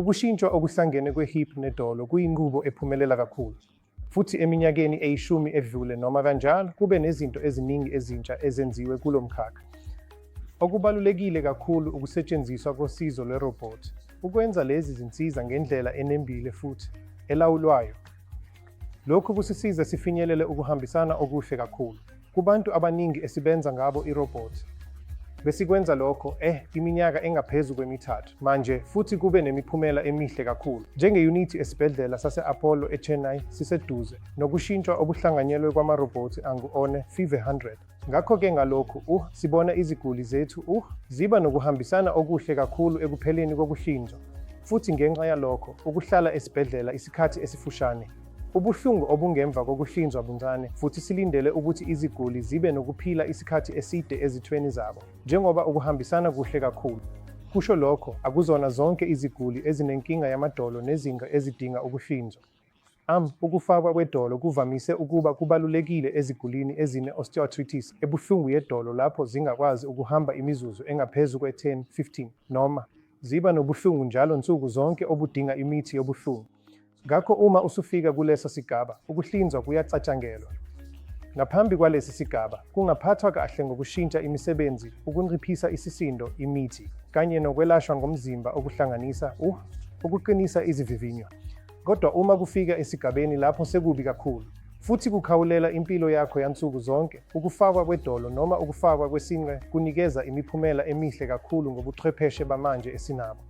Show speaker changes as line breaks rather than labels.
Ukushintshwa okuhlangene kwe-hip nedolo kuyinqubo ephumelela kakhulu. Futhi eminyakeni eyishumi edlule noma kanjalo kube nezinto eziningi ezintsha ezenziwe kulo mkhakha. Okubalulekile kakhulu ukusetshenziswa kosizo lwerobhothi ukwenza lezi zinsiza ngendlela enembile futhi elawulwayo. Lokhu kusisiza sifinyelele ukuhambisana okuhle kakhulu kubantu abaningi esibenza ngabo irobhothi. Besikwenza lokho eh iminyaka engaphezu kwemithathu manje futhi kube nemiphumela emihle kakhulu. Njengeyunithi esibhedlela sase-Apollo eChennai siseduze nokushintshwa okuhlanganyelwe kwamarobhothi angu-one 500. Ngakho-ke ngalokhu uh sibona iziguli zethu uh ziba nokuhambisana okuhle kakhulu ekupheleni kokuhlinzwa futhi ngenxa yalokho ukuhlala esibhedlela isikhathi esifushane. Ubuhlungu obungemva kokuhlinzwa buncane futhi silindele ukuthi iziguli zibe nokuphila isikhathi eside ezithweni zabo njengoba ukuhambisana kuhle kakhulu. Kusho lokho, akuzona zonke iziguli ezinenkinga yamadolo nezinqa ezidinga ukuhlinzwa. Ukufakwa kwedolo kuvamise ukuba kubalulekile ezigulini ezine-osteoarthritis ebuhlungu yedolo lapho zingakwazi ukuhamba imizuzu engaphezu kwe-10, 15 noma ziba nobuhlungu njalo nsuku zonke obudinga imithi yobuhlungu. Ngakho uma usufika kuleso sigaba, ukuhlinzwa kuyacatshangelwa. Ngaphambi kwalesi sigaba, kungaphathwa kahle ngokushintsha imisebenzi, ukunciphisa isisindo, imithi, kanye nokwelashwa ngomzimba okuhlanganisa ukuqinisa izivivinyo. Kodwa uma kufika esigabeni lapho sekubi kakhulu, futhi kukhawulela impilo yakho yansuku zonke, ukufakwa kwedolo noma ukufakwa kwesinqe kunikeza imiphumela emihle kakhulu ngobuchwepheshe bamanje esinabo.